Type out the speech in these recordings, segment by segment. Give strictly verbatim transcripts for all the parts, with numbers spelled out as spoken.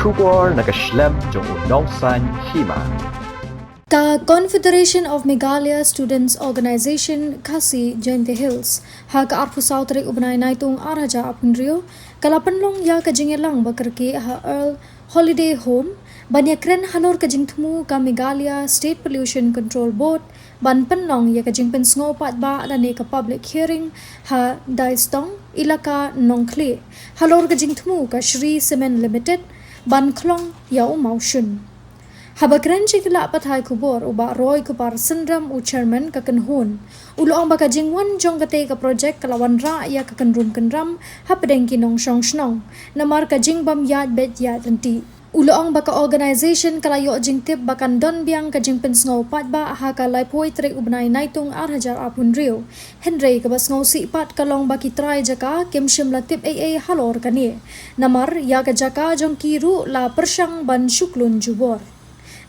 Khubor na ka shlem jong u Nongsaiñ Hima. Ka Confederation of Meghalaya Students Organisation Khasi Jaintia Hills ha ka arphew saw tarik u bnai Naitung ar hajar arphew hynriew ka la pynlong ïa ka jingïalang ba kyrkieh ha Earl Holiday Home ban ïakren halor ka jingthmu ka Meghalaya State Pollution Control Board ban pynlong ïa ka jingpynsngew paidbah lane ka public hearing ha Daistong, Elaka Nongkhlieh, halor ka jingthmu ka Shree Cement Limited ban khlong ïa u mawshun. Haba kren sha ki lad pathai khubor, u Bah Roy Kupar Synrem, u chairman ka kynhun, u la ong ba ka jingwan jong katei ka projek ka la wanrah ïa ka kynrum kynram hapdeng ki nongshong shnong namar ka jingbym ïaid beit ïaid ryntih. U la ong ba ka organisation ka la ïoh jingtip ba kan don biang ka jingpynsngew paidbah ha ka laiphew tarik u bnai Naitung ar hajar arphew hynriew. Hynrei kaba sngewsih pat ka long ba ki trai jaka kim shym la tip ei ei halor kane, namar ïa ka jaka jong ki ruh la pyrshang ban shu klun jubor.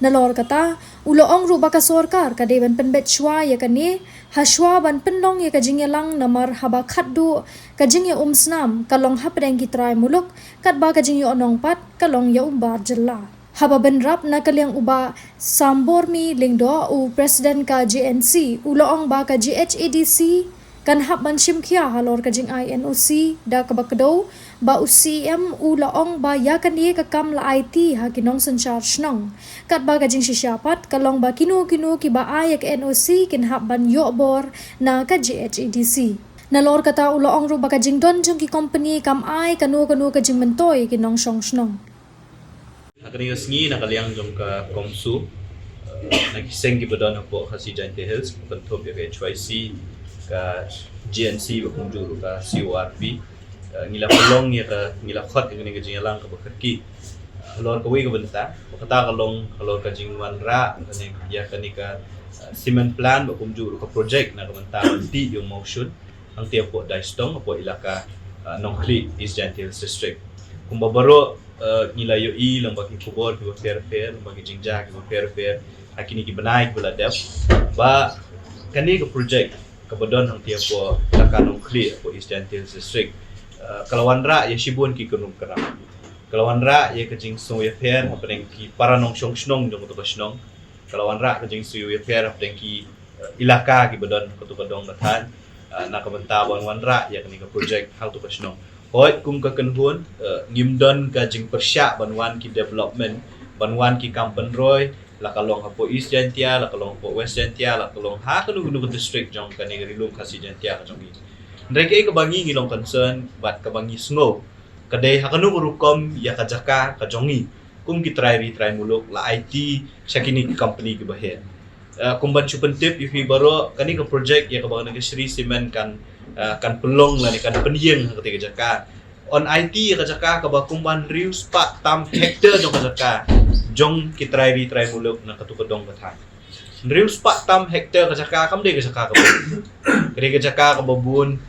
Nalor kata, u la ong ruh ba ka sorkar ka dei ban pynbeit shuwa ïa kane ha shuwa ban pynlong ïa ka jingïalang, namar haba khatduh ka jingïaumsnam ka long hapdeng ki trai muluk, katba ka jingïohnong pat ka long ïa u bar jylla. Haba bynrap na ka liang u Bah Sambormi Lyngdoh, u president ka J N C, u la ong ba ka G H A D C kan hap ban shim khia halor ka jingai N O C da kaba kdew, ba u C E M u la ong ba ïa kane ka kam la aiti ha ki nongsynshar shnong. Katba ka jingshisha pat ka long ba kino kino kiba ai ïa ka N O C kin hap ban ïoh bor na ka G H A D C. Nalor kata u la ong ruh ba ka jingdon jong ki kompani kam ai kano kano ka jingmyntoi ïa ki nongshong shnong. Ha kane ka sngi na ka liang jong ka CoMSU, eh, na ki seng kiba don hapoh Khasi Jaintia Hills, kynthup ïa ka H Y C, ka G N C bad kumjuh ruh ka C O R P, eh, ngi la pynlong ïa ka, ngi la khot ïa kane ka jingïalang kaba kyrkieh. Halor kawei ka bynta, ba kata ka long halor ka jingwanrah kane, ïa kane ka, eh, cement plant bad kumjuh ruh ka projek na ka bynta ban tih ïa u mawshun hangtei hapoh Daistong, hapoh Elaka, eh, Nongkhlieh, East Jaintia Hills District. Kumba baroh, eh, ngi la ïohi lyngba ki khubor kiba pher pher, lyngba ki jingjia kiba pher pher ha kine ki bnai kiba la dep, ba kane ka projek kaba don hangtei hapoh Elaka Nongkhlieh, hapoh East Jaintia Hills District, eh, ka la wanrah ïa shibun ki kynrum kynram. Ka la wanrah ïa ka jingsngew ïapher hapdeng ki para nongshong shnong jong kato ka shnong. Ka la wanrah ka jingsngew ïapher hapdeng ki, eh, elaka kiba don kato ka dong ka thaiñ, eh, na ka bynta ban wanrah ïa kane ka projek ha kato ka shnong. Hooid, kum ka kynhun, eh, ngim don ka jingpyrshah ban wan ki development, ban wan ki kam pynroi, la ka long hapoh East Jaintia, la ka long hapoh West Jaintia, la ka long ha kano kano ka district jong kane ka Ri Lum Khasi Jaintia ka jong ngi. Hynrei kaei kaba ngi ngi long concern bad kaba ngi sngew, ka dei ha kano ka rukom ïa ka jaka ka jong ngi kum ki trai ri trai muluk la aiti sha kine ki company kiba heh. Eh, kum ban shu pyntip ïa phi baroh, kane ka projek ïa kaba kane ka Shree Cement kan, eh, kan pynlong lane kan pynïeng ha katei ka jaka. Yn aiti ïa ka jaka kaba kumba hynriew spah tam hektar jong ka jaka jong ki trai ri trai muluk na kato ka dong ka thaiñ. Hynriew spah tam hektar ka jaka kam dei ka jaka kaba bun. Ka dei ka jaka kaba bun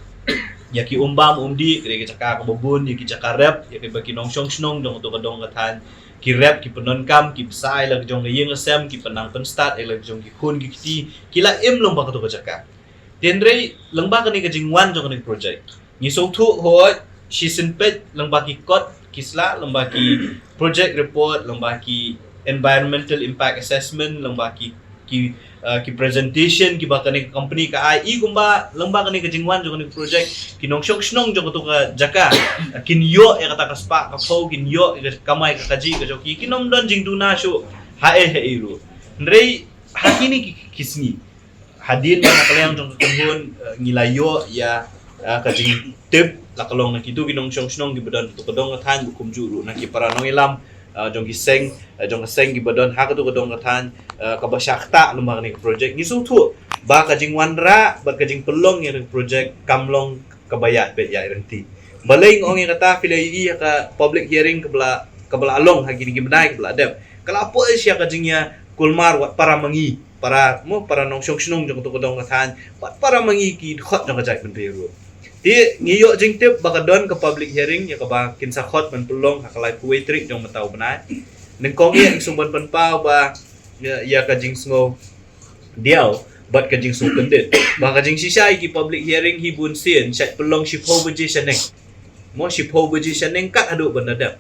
ïa ki umbam umdih, ka dei ka jaka kaba bun ïa ki jaka rep, ïa kiba ki nongshong shnong jong kato ka dong ka thaiñ ki rep, ki pyndonkam, ki bsa ïa la ka jong ka ïing ka sem, ki pynnang pynstad ïa la ka jong ki khun ki kti, ki la im lyngba kato ka jaka. Hynrei lyngba kane ka jingwan jong kane ka projek, ngi sngewthuh hooid shisien peit lyngba ki kot ki sla, lyngba ki project report, lyngba ki environmental impact assessment, lyngba ki, ki, eh, ki presentation kiba kane ka company ka ai, i kumba lyngba kane ka jingwan jong kane ka projek, ki nongshong shnong jong kato ka jaka, eh, kin ïoh ïa kata ka spah ka phew, kin ïoh ïa ka kamai ka kajih ka jong ki, kin ym don jingduna shuh haei haei ruh. Hynrei ha kine ki, ki sngi, hadien ba na ka liang jong ka kynhun, eh, ngi la ïoh ïa, eh, ka jingtip la ka long na kito ki nongshong shnong kiba don kato ka dong ka thaiñ, bad kumjuh ruh na ki para nongïalam, eh, jong ki seng, eh, jong ka seng kiba don ha kato ka dong ka thaiñ, eh, kaba shah ktah lyngba kane ka projek. Ngi sngewthuh ba ka jingwanrah bad ka jingpynlong ïa ka projek kam long kaba ïaid beit ïaid ryntih. Balei nga ong ïa kata? Phi la ïohi ïa ka public hearing kaba la, kaba la long ha kine ki bnai kaba la dep, ka la poi sha ka jingïakulmar wat para ma ngi, para, mo, para nongshong shnong jong kato ka dong ka thaiñ, wat para ma ngi ki dkhot jong ka jaitbynriew ruh. Te ngi ïoh jingtip ba ka don ka public hearing ïa kaba kin sa khot ban pynlong ha ka laiphew wei tarik jong mynta u bnai. Nyngkong ïa ngi sngewbha ban pynpaw ba ïa, ïa ka jingsngew diaw bad ka jingsngew kyndit. Ba ka jingshisha ïa ki public hearing hi bun sien shait pynlong shiphew baje shaneng. Mo, shiphew baje shaneng kat haduh ban da dep.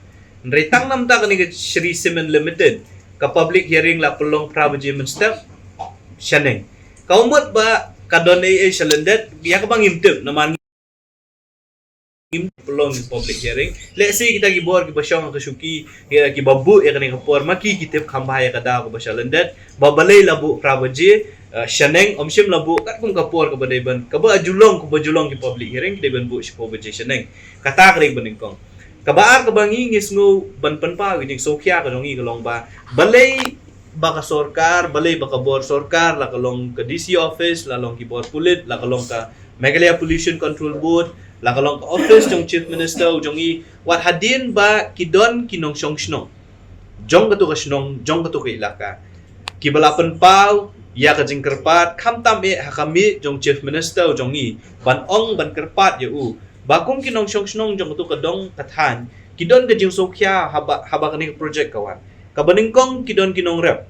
Hynrei tang namar kane ka Shree Cement Limited, ka public hearing la pynlong phra baje mynstep shaneng. Ka mut ba ka don ei ei sha lyndet, ïa kaba ngim tip namar ngim pynlong public hearing. Lehse kita ki bor kiba shong ha ka shuki, ïa kiba buh ïa kane ka por, ma ki ki tip kham bha ïa ka daw kaba sha lyndet, ba balei la buh phra baje, eh, shaneng, ym shym la buh katkum ka por kaba dei ban, kaba ju long, kaba ju long ki public hearing, ki dei ban buh shiphew baje shaneng. Kata ka dei kaba nyngkong. Kaba ar kaba ngi ngi sngew ban pynpaw ïa ka jingsngewkhia ka jong ngi ka long ba, balei ba ka sorkar, balei ba ka bor sorkar, la ka long ka D C office, la long ki bor pulit, la ka long ka Meghalaya Pollution Control Board, la ka long ka office jong Chief Minister u jong ngi, wat hadien ba ki don ki nongshong shnong jong katu ka shnong, jong katu ka ilaka, kiba la pynpaw ïa ka jingkyrpad, khamtam eh ha ka miej jong Chief Minister u jong ngi, ban ong ban kyrpad ïa u ba kum ki nongshong shnong jong katu ka dong ka thaiñ, ki don ka jingsngewkhia haba, haba kane ka project ka wan. Kaba nyngkong, ki don ki nongrep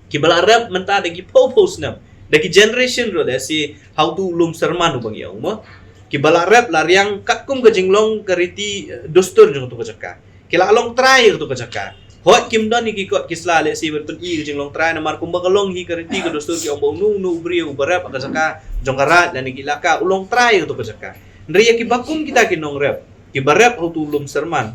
kiba la rep mynta da ki phew phew snem, da ki generation ruh, lehse ha utu u lum Syrman uba ngi ong mo, kiba la rep la riang katkum ka jinglong ka riti, eh, dustur jong katu ka jaka. Ki la long trai katu ka jaka. Hooid kim don ïa ki kot ki sla, lehse ban pyni ka jinglong trai, namar kumba ka long hi ka riti ka dustur, ki ong ba uno uno u briew uba rep ha ka jaka jong ka raid lane ka ilaka u long trai katu ka jaka. Hynrei ïa kiba kum kita ki nongrep kiba rep ha utu u lum Syrman,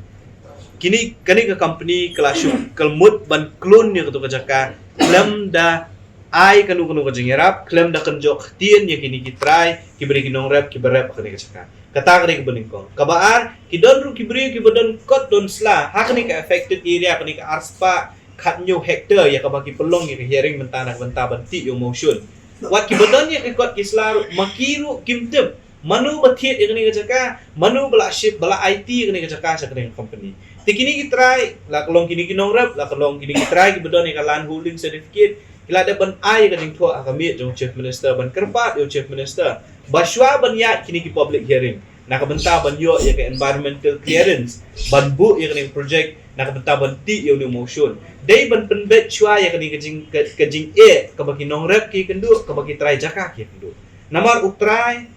kine, kane ka company ka la shu, ka la mut ban klun ïa katu ka jaka khlem da ai kano kano ka jingïarap, khlem da kynjoh ktien ïa kine ki trai kiba dei ki nongrep kiba rep ha kane ka jaka. Kata ka dei kaba nyngkong. Kaba ar, ki don ruh ki briew kiba don kot don sla ha kane ka affected area, kane ka arspah khathynñiew hectare ïa kaba ki pynlong ïa ka hearing mynta na ka bynta ban tih ïa u mawshun. Wat kiba don ïa ki kot ki sla ruh, ma ki ruh kim tip mano ba thied ïa kane ka jaka, mano ba la ship, ba la aiti ïa kane ka jaka sha kane ka company. Te kine ki trai, la ka long kine ki nongrep, la ka long kine ki trai kiba don ïa ka land holding certificate, ki la dep ban ai ïa ka jingthoh ha ka miej jong Chief Minister, ban kyrpad ïa u Chief Minister ba shuwa ban ïaid kine ki public hearing na ka bynta ban ïoh ïa ka environmental clearance, ban buh ïa kane ka project, na ka bynta ban tih ïa une u mawshun, dei ban pynbeit shuwa ïa kane ka jing, ka, ka jingeh kaba ki nongrep ki kynduh, kaba ki trai jaka ki kynduh. Namar u trai,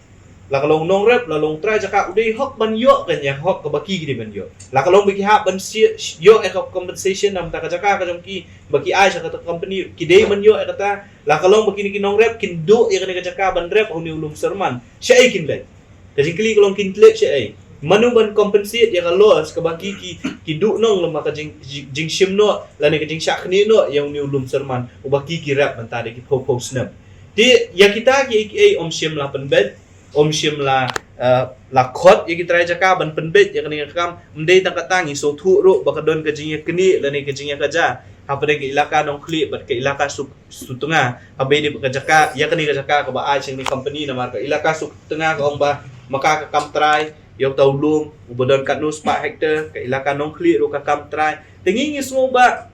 la ka long nongrep, la long trai jaka, u dei hok ban ïoh, kan ïa hok kaba ki ki dei ban ïoh. La ka long ba ki hap ban si-, ïoh ïa ka compensation na ka bynta ka jaka ka jong ki ba ki ai sha kata ka company, ki dei ban ïoh ïa kata. La ka long ba kine ki nongrep kin duh ïa kane ka jaka ban rep ha une u lum Syrman, shaei kin leit? Ka jingkylli ka long kin leit shaei? Mano ban compensate ïa ka loss kaba ki, ki, ki duh nong lem ka jing, jing, jingshim noh lane ka jingshah khnieh noh ïa une u lum Syrman uba ki, ki rep mynta da ki phew phew snem? Te ïa kita kiei kiei ym shym la pynbeit, ym shym la, eh, la khot ïa ki trai jaka ban pynbeit ïa kane ka kam. Ym dei tang kata, ngi sngewthuh ruh ba ka don ka jingïaknieh lane ka jingïakajia hapdeng ka ilaka Nongkhlieh bad ka ilaka Suk, Sutnga, haba ïadei bad ka jaka, ïa kane ka jaka kaba ai sha kane ka company, namar ka ilaka Sutnga ka ong ba ma ka ka kam trai ïa uta u lum uba don katno spah hectare, ka ilaka Nongkhlieh ruh ka kam trai. Te ngi ngi sngew ba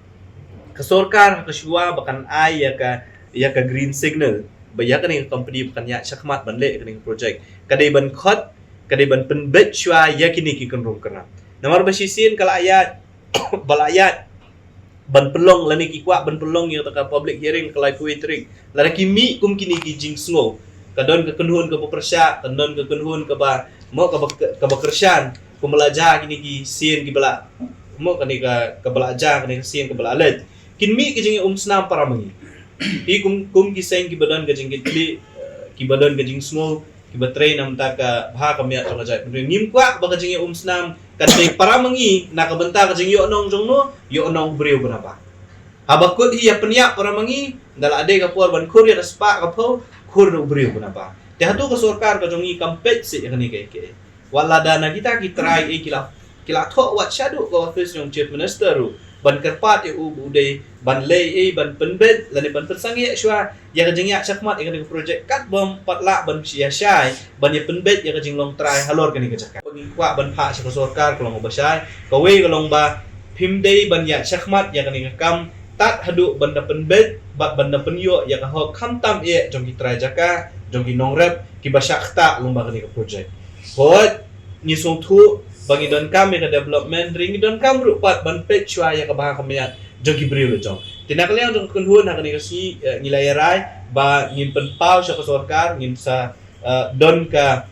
ka sorkar ha ka shuwa ba kan ai ïa ka, ïa ka green signal ba ïa kane ka company ba kan ïaid shakhmat ban leh ïa kane ka project, ka dei ban khot, ka dei ban pynbeit shuwa ïa kine ki kynrum kynram. Namar ba shisien ka la ïaid, ba la ïaid ban pynlong lane ki kwah ban pynlong ïa ka public hearing ka laiphew tarik, lada ki mih kum kine ki jingsngew, ka don ka kynhun kaba pyrshah, ka don ka kynhun kaba, mo, kaba, kaba kyrshan, kumba la jia kine ki sien kiba la, mo, kane ka, kaba la jia kane ka sien kaba la leit, kin mih ka jingïaumsnam para ma ngi. Hi kum, kum ki seng kiba don ka jingkitkhlieh, eh, kiba don ka jingsngew, kiba trei na ka bynta ka bha ka miat jong ka jaitbynriew, ngim kwah ba ka jingïaumsnam ka dei para ma ngi na ka bynta ka jingïohnong jong no, ïohnong u briew ba na bha. Haba kut hi ïa pynïap para ma ngi, da la dei ka por ban khur ïa ka spah ka phew, khur da u briew ba na bha. Te hato ka sorkar ka jong ngi kam peit seh ïa kane kaei kaei? Wat lada na kita ki trai, eh, ki la, ki la thoh wat shaduh ka office jong Chief Minister ruh ban kyrpad ïa u ba u dei ban leh, eh, ban pynbeit lane ban pynsangeh shuwa ïa ka jingïaid shakhmat ïa kane ka project katba ym pat lah ban ïa shai ban ïa pynbeit ïa ka jinglong trai halor kane ka jaka. Ba ngi kwah ban phah sha ka sorkar ka long kaba shai. Kawei ka long ba phim dei ban ïaid shakhmat ïa kane ka kam tad haduh ban da pynbeit bad ban da pynïoh ïa ka hok khamtam eh jong ki trai jaka, jong ki nongrep kiba shah ktah lyngba kane ka project. Hooid, ngi sngewthuh ba ngi donkam ïa ka development, hynrei ngi donkam ruh pat ban peit shuwa ïa ka bha ka miat jong ki briew la jong. Te na ka liang jong ka kynhun ha kane ka sngi, eh, ngi la ïa rai ba ngin pynpaw sha ka sorkar, ngin sa, eh, don ka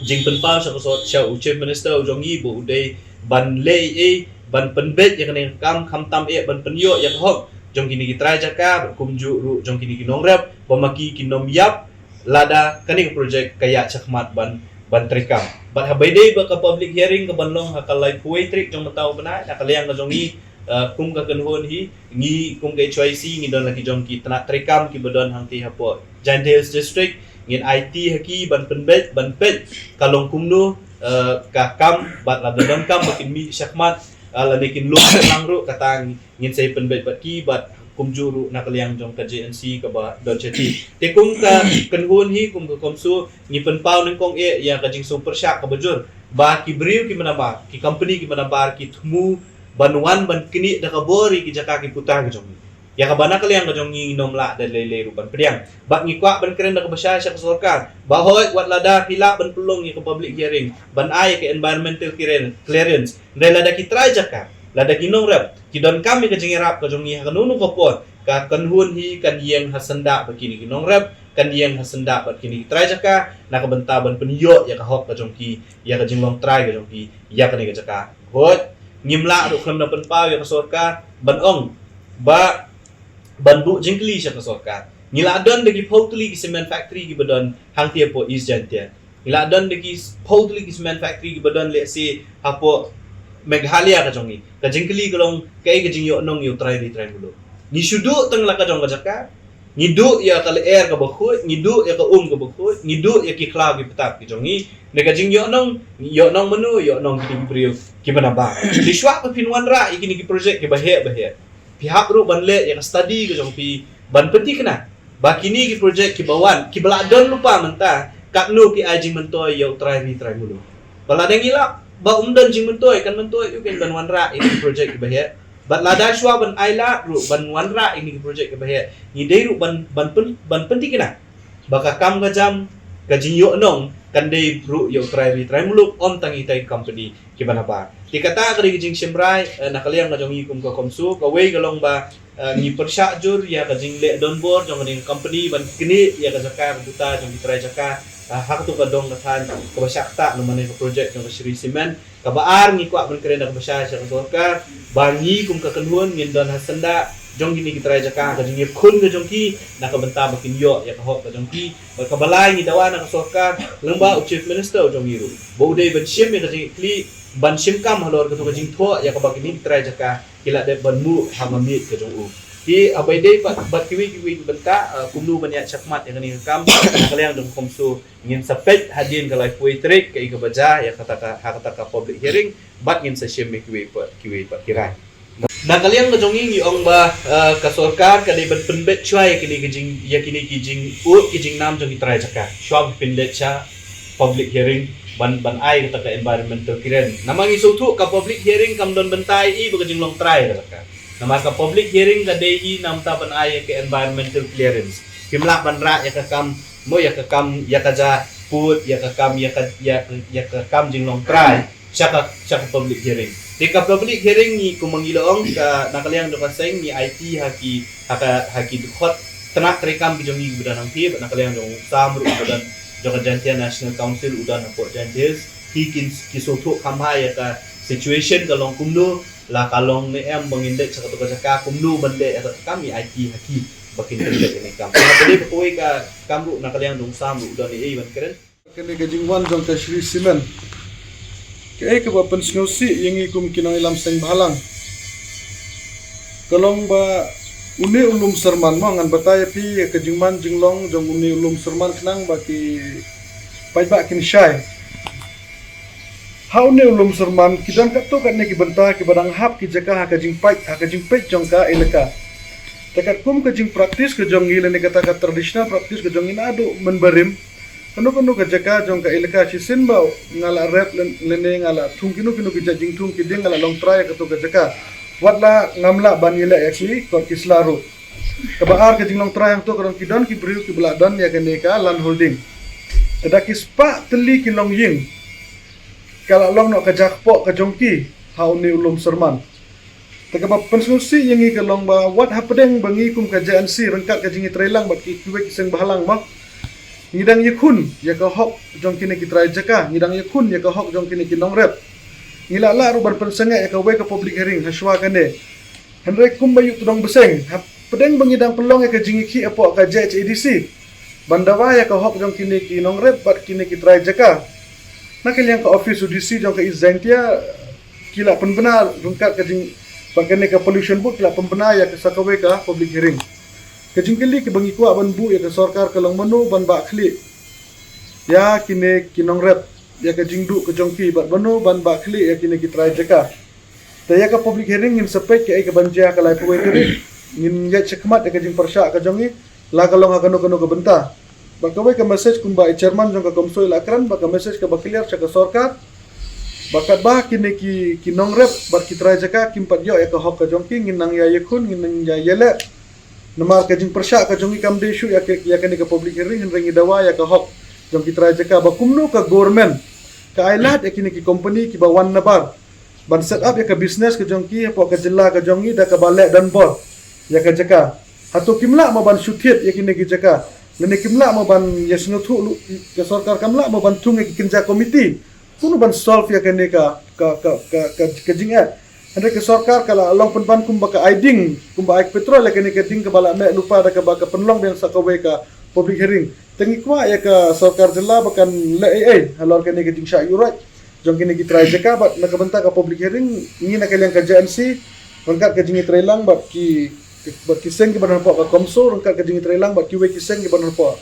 jingpynpaw sha ka sor-, sha u Chief Minister u jong ngi ba u dei ban leh ei ei, ban pynbeit ïa kane ka kam, khamtam eh ban pynïoh ïa ka hok jong kine ki trai jaka bad kumjuh ruh jong kine ki nongrep, ba ma ki kin ym ïap lada kane ka projek ka ïaid shakhmat ban, ban treikam. Bad haba ïadei bad ka public hearing kaban long ha ka laiphew tarik jong mynta u bnai, na ka liang ka jong ngi, eh, kum ka kynhun hi, ngi kum ka H Y C ngi don la ki jong ki tnat treikam kiba don hangtei hapoh Jaintia Hills District, ngin aiti ha ki ban pynbeit, ban peit ka long kumno, eh, ka kam, bad lada donkam ba kin mih shakhmat, eh, lane kin lum lang ruh, kata ngin sa ïa pynbeit bad ki, bad kumjuh ruh na ka liang jong ka J N C kaba don shatei. Te kum ka kynhun hi, kum ka CoMSO, ngi pynpaw nyngkong eh ïa ka jingsngewpyrshah kaba jur ba ki briew kiba nabar, ki company kiba nabar ki thmu ban wan ban knieh da ka bor ïa ki jaka ki puta ki jong ngi. Ïa kaba na ka liang ka jong ngi ngin ym lah da lei lei ruh ban pdiang. Bad ngi kwah ban kren da kaba shai sha ka sorkar ba hooid, wat lada phi lah ban pynlong ïa ka public hearing ban ai ïa ka environmental clearance, clearance, hynrei lada ki trai jaka, lada ki nongrep ki donkam ïa ka jingïarap ka jong ngi ha kano kano ka por, ka kynhun hi kan ïeng ha syndah bad kine ki nongrep, kan ïeng ha syndah bad kine ki trai jaka na ka bynta ban pynïoh ïa ka hok ka jong ki, ïa ka jinglong trai ka jong ki ïa kane ka jaka. Hooid, ngim lah ruh khlem da pynpaw ïa ka sorkar ban ong ba ban buh jingkylli sha ka sorkar. Ngi la don da ki phew tylli ki cement factory kiba don hangtei hapoh East Jaintia. Ngi la don da ki phew tylli ki cement factory kiba don, let's say, hapoh Meghalaya ka jong ngi. Ka jingkylli ka long kaei ka jingïohnong ïa u trai ri trai muluk. Ngi shu duh tang la ka jong ka jaka, ngi duh ïa ka lyer kaba khuid, ngi duh ïa ka um kaba khuid, ngi duh ïa ki khlaw ki btap ki jong ngi. Hynrei ka jingïohnong, ïohnong mano? Ïohnong kine ki briew kiba nabar. Te shuwa ba phin wanrah ïa kine ki projek kiba heh ba heh, phi hap ruh ban leh ïa ka study ka jong phi ban pynthikna ba kine ki projek kiba wan, kiba la don lypa mynta, katno ki ai jingmyntoi ïa u trai ri trai muluk. Ba lada ngi lah ba um don jingmyntoi, kan myntoi ïa u kein ban wanrah ïa ki projek kiba heh. Bad lada shuwa ban ai lad ruh ban wanrah ïa ki projek kiba heh, ngi dei ruh ban, ban pyn, ban pynthikna ba ka kam ka jam, ka jingïohnong kan dei ruh ïa u trai ri trai muluk, ym tang ïa ki company kiba nabar. Te kata ka dei ka jingshim rai, eh, na ka liang ka jong ngi kum ka CoMSO. Kawei ka long ba, eh, ngi pyrshah jur ïa ka jingleh donbor jong kane ka company ban knieh ïa ka jaka ka puta jong ki trai jaka, eh, ha kato ka dong ka thaiñ kaba shah ktah namar kane ka projek jong ka Shree Cement. Kaba ar, ngi kwah ban kren da kaba shai sha ka sorkar ba ngi kum ka kynhun ngin don ha syndah jong kine ki trai jaka ha ka jingïakhun ka jong ki na ka bynta ba kin ïoh ïa ka hok ka jong ki. Bad kaba lai, ngi dawa na ka sorkar lyngba u Chief Minister u jong ngi ruh ba u dei ban shim ïa ka jingïakhun, ban shim kam halor kato ka jingthoh ïa kaba kine ki trai jaka ki la dep ban muh ha ma miet ka jong u. Te haba ïadei bad, bad kiwei kiwei ki bynta, eh, kumno ban ïaid shakhmat ïa kane ka kam, na ka liang jong ka CoMSO ngin sa peit hadien ka laiphew tarik kaei kaba jia ïa kata ka, ha kata ka public hearing, bad ngin sa shim ïa kiwei pat, kiwei pat ki rai. Na ka liang ka jong ngi, ngi ong ba, eh, ka sorkar ka dei ban pynbeit shuwa ïa kine ki jing, ïa kine ki jingud ki jingnam jong ki trai jaka. Shuwa ban pynbeit sha public hearing ban, ban ai kata ka environmental clearance. Namar ngi sngewthuh ka public hearing kam don bynta ïa i ba ka jinglong trai ka jaka. Namar ka public hearing ka dei hi namar ban ai ïa ka environmental clearance. Phim lah ban rah ïa ka kam, mo, ïa ka kam, ïa ka ja pud, ïa ka kam, ïa ka, ïa, ïa ka kam jinglong trai sha ka, sha ka public hearing. Te ka public hearing ngi, kum ngi la ong, ka, na ka liang jong ka seng ngi aiti ha ki, ha ka, ha ki dkhot tnat treikam ki jong ngi kiba don hangtei, bad na ka liang jong u Sam ruh uba don jong ka Jaintia National Council u don hapoh Jaintia Hills, ki kin, ki sngewthuh kham bha ïa ka situation ka long kumno, la ka long ne em ba ngin leit sha kato ka jaka, kumno ban leit ïa ka kam, ngi aiti ha ki ba kin leit ïa kane ka kam. Ka dei ba kawei ka kam ruh na ka liang jong u Sam ruh u don ei ei ban kren. Kane ka jingwan jong ka Shree Cement, kaei kaba pynsngewsih ïa ngi kum ki nongïalam seng bhalang ka long ba une u lum Syrman, mo, ngan batai ïa phi ïa ka jingman jinglong jong une u lum Syrman khnang ba ki paidbah kin shai. Ha une u lum Syrman ki don katto katne ki bynta kiba dang hap ki jaka ha ka jingpait, ha ka jingpeit jong ka elaka. Te katkum ka jingpractice ka jong ngi lane kata ka traditional practice ka jong ngi naduh mynbarim, kano kano ka jaka jong ka elaka, shisien ba nga la rep lane, lane nga la thung kino kino ki jait jingthung ki dieng, nga la long trai ha kato ka jaka. Wat la ngam lah ban ïaleh ïa ki kot ki sla ruh. Kaba ar, ka jinglong trai hangto ka don, ki don ki briew kiba la don ïa kane ka land holding. Te da ki spah tylli ki longïing ka la long noh ka ja kpoh ka jong ki ha une u lum Syrman. Te kaba pynsngewsih ïa ngi ka long ba wat hapdeng ba ngi kum ka J N C ryngkat ka jingïatreilang bad ki, kiwei ki seng bhalang, mo, ngi dang ïakhun ïa ka hok jong kine ki trai jaka, ngi dang ïakhun ïa ka hok jong kine ki nongrep. Ngi la lah ruh ban pynsangeh ïa kawei ka public hearing ha shuwa kane. Hynrei kumba ïoh tdong bseng, hapdeng ba ngi dang pynlong ïa ka jingïakhih hapoh ka J H A D C ban dawa ïa ka hok jong kine ki nongrep bad kine ki trai jaka, na ka liang ka office u D C jong ka East Jaintia ki la pynbna ryngkat ka jing, bad kane ka pollution board ki la pynbna ïa ka sa kawei ka public hearing. Ka jingkylli kaba ngi kwah ban buh ïa ka sorkar ka long mano ban bah khlieh ïa kine ki nongrep ïa ka jingduh ka jong ki bad mano ban bah khlieh ïa kine ki trai jaka. Te ïa ka public hearing ngin sa peit kaei kaban jia ha ka laiphew wei tarik. Ngin ïaid shakhmat ïa ka jingpyrshah ka jong ngi, la ka long ha kano kano ka bynta. Bad kawei ka message kumba i chairman jong ka CoMSO i la kren, bad ka message kaba clear sha ka sorkar, bad katba kine ki, ki nongrep bad ki trai jaka kim pat ïoh ïa ka hok ka jong ki, ngin nang ïa ïakhun, ngin nang ïa ïaleh. Namar ka jingpyrshah ka jong ngi kam dei shuh ïa ka, ïa kane ka public hearing, hynrei ngi dawa ïa ka hok jong ki trai jaka. Ba kumno ka government ka ailad ïa kine ki company kiba wan nabar ban set up ïa ka business ka jong ki hapoh ka jylla ka jong ngi da kaba leh donbor ïa ka jaka? Hato kim lah mo ban shu thied ïa kine ki jaka? Lane kim lah mo ban ïasngewthuh, ka sorkar kam lah mo ban thung ïa ki kynja komiti kumno ban solve ïa kane ka, ka, ka, ka, ka, ka jingeh? Hynrei ka sorkar ka la long pynban kumba ka ai ding, kumba ai petrol ïa kane ka ding kaba la meh lypa da kaba ka pynlong biang sa kawei ka public hearing. Te ngi kwah ïa ka sorkar jylla ba kan leh ei ei halor kane ka jingshah ïuhroit jong kine ki trai jaka. Bad na ka bynta ka public hearing, ngi na ka liang ka J N C ryngkat ka jingïatreilang bad ki, bad ki seng kiba don hapoh ka CoMSO, ryngkat ka jingïatreilang bad kiwei ki seng kiba don hapoh,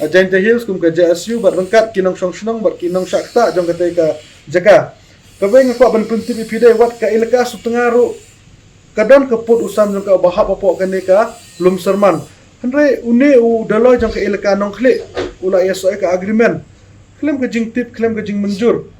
ah, Jaintia Hills kum ka J S U, bad ryngkat ki nongshong shnong bad ki nongshah ktah jong katei ka jaka. Kawei nga kwah ban pyntip ïa phi dei wat ka elaka Sutnga ruh ka don ka pud u sam jong ka uba hap hapoh kane ka Lumserman. Hynrei une u Daloi jong ka elaka Nongkhlieh u la ïasoh ïa ka agreement khlem ka jingtip, khlem ka jingmynjur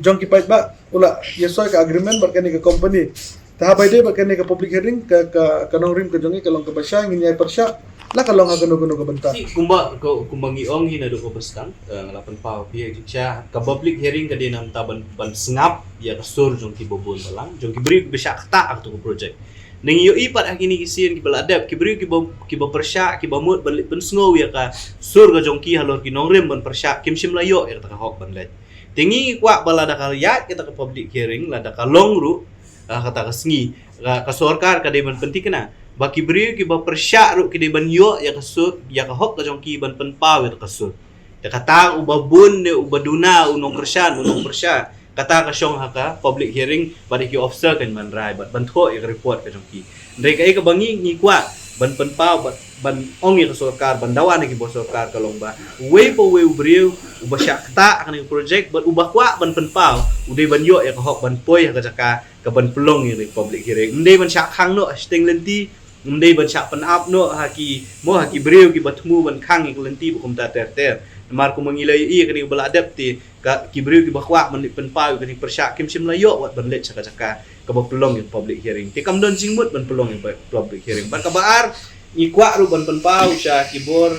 jong ki paidbah, u la ïasoh ïa ka agreement bad kane ka company. Te haba ïadei bad kane ka public hearing, ka, ka, ka nongrim ka jong ngi ka long kaba shai, ngin ïai pyrshah la ka long ha kano kano ka bynta. Kumba, kumba ngi ong hi naduh kaba sdang, eh, nga la pynpaw phi ïa ka public hearing ka dei namar ban, ban sngap ïa ka sur jong kiba bun balang, jong ki briew kiba shah ktah ha kato ka project. Ngi ïohi pat ha kine ki sien kiba la dep, ki briew kiba, kiba pyrshah, kiba mut ban leit pynsngew ïa ka sur ka jong ki halor ki nongrim ban pyrshah, kim shym la ïoh ïa kata ka hok ban leit. Te ngi kwah ba lada ka ïaid kata ka public hearing, lada ka long ruh, ah, kata ka sngi, ka, ka sorkar ka dei ban pynthikna ba ki briew kiba pyrshah ruh ki dei ban ïoh ïa ka sur, ïa ka hok ka jong ki ban pynpaw ïa ka sur. Te kata uba bun ne uba duna u nongkyrshan, u nongpyrshah, kata ka shong ha ka public hearing bad ïa ki officer kan ban rai bad ban thoh ïa ka report ka jong ki. Hynrei kaei kaba ngi, ngi kwah ban pynpaw bad ban ong ïa ka sorkar, ban dawa na ki bor sorkar ka long ba uwei pa uwei u briew uba shah ktah ha kane ka project bad uba kwah ban pynpaw u dei ban ïoh ïa ka hok ban poi ha ka jaka ka ban pynlong ïa ka public hearing. Ym dei ban shah khang noh ha shiteng lynti, ym dei ban shah pynap noh ha ki, mo, ha ki briew kiba thmu ban khang ïa ka lynti ba kumta ter ter. Namar kumba ngi la ïohi ïa kane kaba la dep te ka, ki briew kiba kwah ban leit pynpaw ïa kane ka pyrshah kim shym la ïoh wat ban leit sha ka jaka kaba pynlong ïa ka public hearing. Te kam don jingmut ban pynlong ïa ka public hearing. Bad kaba ar, ngi kwah ruh ban pynpaw sha ki bor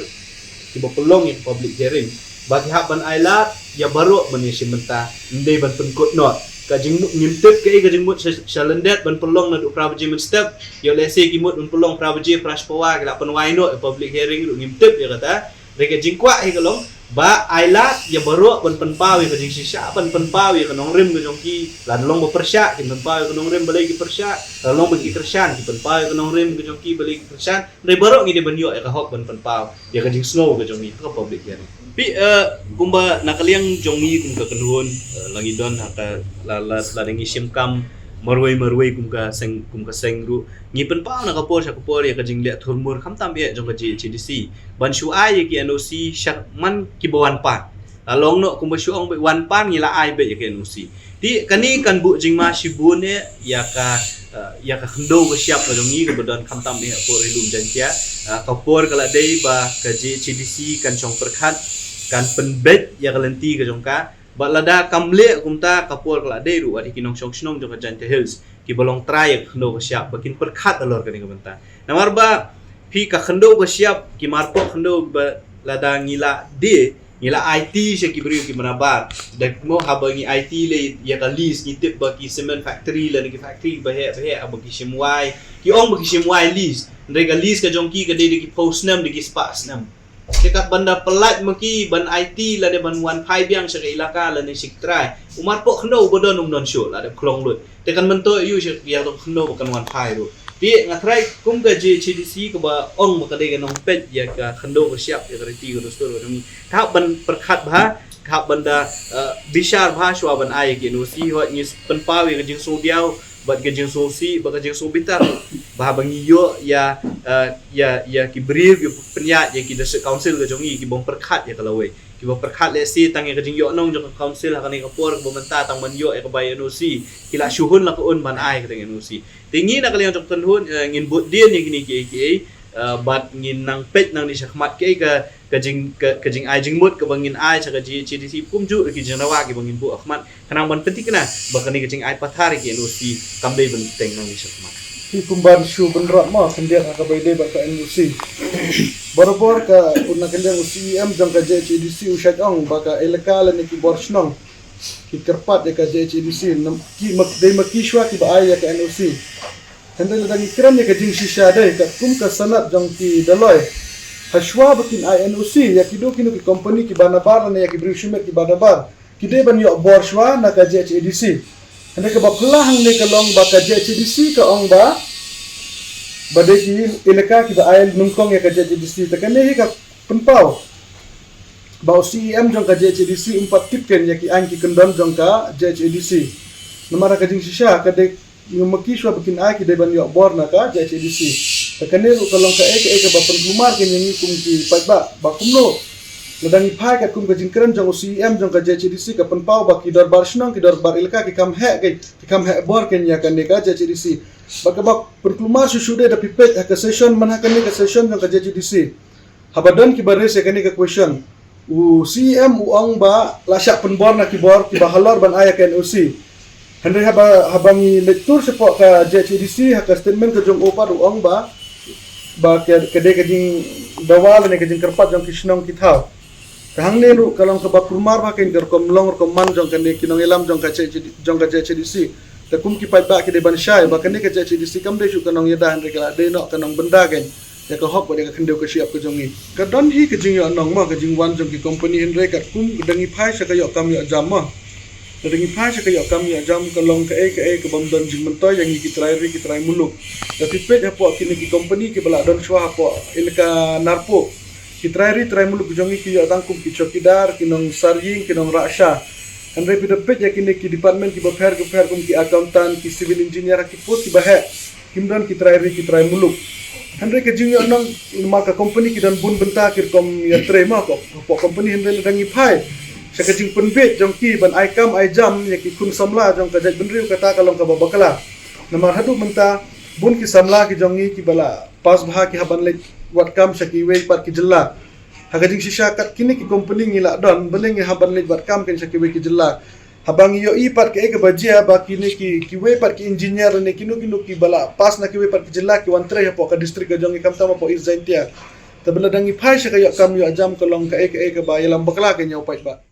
kiba pynlong ïa ka public hearing ba ki hap ban ailad ïa baroh ban ïashim bynta, ym dei ban pynkut noh. Ka jingmut, ngim tip kaei ka jingmut sha, sha lyndet ban pynlong naduh phra baje mynstep. Ïoh lehse ki mut ban pynlong phra baje, phra shi pawa, ki la pynwai noh ïa ka public hearing ruh ngim tip ïa kata. Hynrei ka jingkwah hi ka long ba ailad ïa baroh ban pynpaw ïa ka jingshisha, ban pynpaw ïa ka nongrim ka jong ki. Lada long ba pyrshah, kin pynpaw ïa ka nongrim, balei ki pyrshah. Lada long ba ki kyrshan, kin pynpaw ïa ka nongrim ka jong ki, balei ki kyrshan. Hynrei baroh ngi dei ban ïoh ïa ka hok ban pynpaw ïa ka jingsngew ka jong ngi ha ka public hearing. Phi, eh, kumba na ka liang jong ngi kum ka kynhun, eh, la ngi don ha ka, la, la, lada ngi shim kam marwei marwei kum ka seng, kum ka seng ruh, ngi pynpaw na ka por sha ka por ïa ka jingleh thurmur khamtam eh jong ka J H A D C ban shu ai ïa ki N O C sha man kiba wan pan. La long noh kumba shu ong beit wan pan ngi la ai beit ïa ki N O C. Te kane kan buh jingma shibun eh ïa ka, eh, ïa ka khyndew ka shyiap ka jong ngi kaba don khamtam eh hapoh Ri Lum Jaiñtia. Eh, ka por ka la dei ba ka J H A D C kan shong pyrkhat, kan pynbeit ïa ka lynti ka jong ka. Bad lada kam leh kumta, ka por ka la dei ruh wat ïa ki nongshong shnong jong ka Jaintia Hills kiba long trai ïa ka khyndew ka shyiap ba kin pyrkhat halor kane ka bynta. Namar ba phi, ka khyndew ka shyiap, ki marpoh khyndew ba lada ngi la die, ngi la aiti sha ki briew kiba nabar. Da mo haba ngi aiti lei ïa ka lease, ngi tip ba ki cement factory lane ki factory baheh baheh haba ki shim wai, ki ong ba ki shim wai lease. Hynrei ka lease ka jong ki ka dei da ki phew snem, da ki spah snem. Te kat ban da pynlait ma ki ban aiti lane ban wan phai biang sha ka ilaka lane sha ki trai. U marpoh khyndew ba don um don shuh, la dep khlong lut. Te kan myntoi ïa u sha ïa ka khyndew ba kan wan phai ruh. Te nga trai kum ka J H A D C kaba ong ba ka dei ka nongpeit ïa ka khyndew ka shyiap, ïa ka riti ka dustur ka jong ngi. Te hap ban pyrkhat bha, te hap ban da, eh, bishar bha shuwa ban ai ïa ki N O C, hooid ngi pynpaw ïa ka jingsngewdiaw bad ka jingsngewsih bad ka jingsngewbitar. Ba haba ngi ïoh ïa, eh, ïa, ïa ki briew kiba pynïaid ïa ki district council ka jong ngi, kibym pyrkhat ïa ka lawei, kiba pyrkhat lehse tang ïa ka jingïohnong jong ka council ha kane ka por, kaba mynta tang ban ïoh ïa ka bai N O C ki la shu hun la ka un ban ai kata ka N O C. Te ngi na ka liang jong ka kynhun, eh, ngin bud dien ïa kine kiei kiei, eh, bad ngin nang peit nangne shakhmat kaei ka, ka jing, ka, ka jingai jingmut kaba ngin ai sha ka J H A D C kumjuh ki jingdawa kiba ngin buh ha khmat, khnang ban pynthikna ba kane ka jingai pathar ïa ki N O C kam dei ban teng nangne shakhmat. Ki kumban shu bynrap ma khyndiat ha kaba ïadei bad ka N O C. Barabor ka u na ka liang u C E M jong ka J H A D C u shait ong ba ka elaka lane ki bor shnong ki kyrpad ïa ka J H A D C, nam, ki mak, dei ma ki shuwa kiba ai ïa ka N O C. Hynrei lada ngi kren ïa ka jingshisha dei katkum ka sanad jong ki Doloi, ha shuwa ba kin ai N O C ïa kino kino ki company kiba nabar lane ïa ki briew shimet kiba nabar, ki dei ban ïoh bor shuwa na ka J H A D C. Hynrei kaba phylla hangne ka long ba ka J H A D C ka ong ba, ba dei ki elaka kiba ai nyngkong ïa ka J H A D C. Te kane hi ka pynpaw ba u C E M jong ka J H A D C um pat tip keiñ ïa ki aiñ ki kyndon jong ka J H A D C. Namar ha ka jingshisha ka dei, ïa ma ki shuwa ba kin ai ki dei ban ïoh bor na ka J H A D C. Te kane ruh ka long kaei kaei kaba pynkulmar keiñ ïa ngi kum ki paidbah ba kumno lada ngi phai katkum ka jingkren jong u C E M jong ka J H A D C ka pynpaw ba ki dorbar shnong, ki dorbar elaka ki kham heh keiñ, ki kham heh bor keiñ ïa kane ka J H A D C. Bad kaba pynkulmar shuh shuh dei da phi peit ha ka session, man ha kane ka session jong ka J H A D C, haba don kiba raise ïa kane ka question, u C E M u ong ba la shah pynbor na ki bor kiba halor ban ai ïa ka N O C. Hynrei haba, haba ngi leit tur shapoh ka J H A D C, ha ka statement ka jong u pat u ong ba, ba ka, ka dei ka jingdawa lane ka jingkyrpad jong ki shnong ki thaw. Te hangne ruh ka long kaba kulmar bha keiñ ka rukom long rukom man jong kane ki nongïalam jong ka J H A D, jong ka J H A D C. Te kum ki paidbah ki dei ban shai ba kane ka J H A D C kam dei shuh ka nongïada, hynrei ka la dei noh ka nongbynta keiñ ïa ka hok bad ïa ka khyndew ka shyiap ka jong ngi. Ka don hi ka jingïohnong mo, ka jingwan jong ki company, hynrei katkum da ngi phai sha ka ïoh kam ïoh jam mo. Da ngi phai sha ka ïoh kam ïoh jam ka long kaei kaei kabym don jingmyntoi ïa ngi ki trai ri ki trai muluk. Da phi peit hapoh kine ki company kiba la don shuwa hapoh elaka Narpuh, ki trai ri trai muluk jong ngi ki ïoh tang kum ki chowkidar, ki nongsar ïing, ki nongrah sha. Hynrei phi da peit ïa kine ki department kiba pher kiba pher kum ki accountant, ki civil engineer, ha ki post kiba heh, kim don ki trai ri ki trai muluk. Hynrei ka jingïohnong, namar ka company ki don bun bynta ki rukom ïatrei mo, ko, ko company, hynrei lada ngi phai sha ka jingpynbeit jong ki ban ai kam ai jam ïa ki khun samla jong ka jaitbynriew, kata ka long kaba bakla. Namar haduh mynta bun ki samla ki jong ngi kiba la pass bha ki hap ban leit wad kam sha kiwei pat ki jylla. Ha ka jingshisha kat kine ki company ngi la don, balei ngi hap ban leit wad kam keiñ sha kiwei ki jylla? Haba ngi ïohi pat kaei kaba jia ba kine ki, kiwei pat ki engineer ne kino kino kiba la pass na kiwei pat ki jylla ki wan trei hapoh ka district ka jong ngi, khamtam hapoh East Jaintia. Te ba lada ngi phai sha ka ïoh kam ïoh jam ka long kaei kaei kaba ïalam bakla keiñ ïa u paidbah.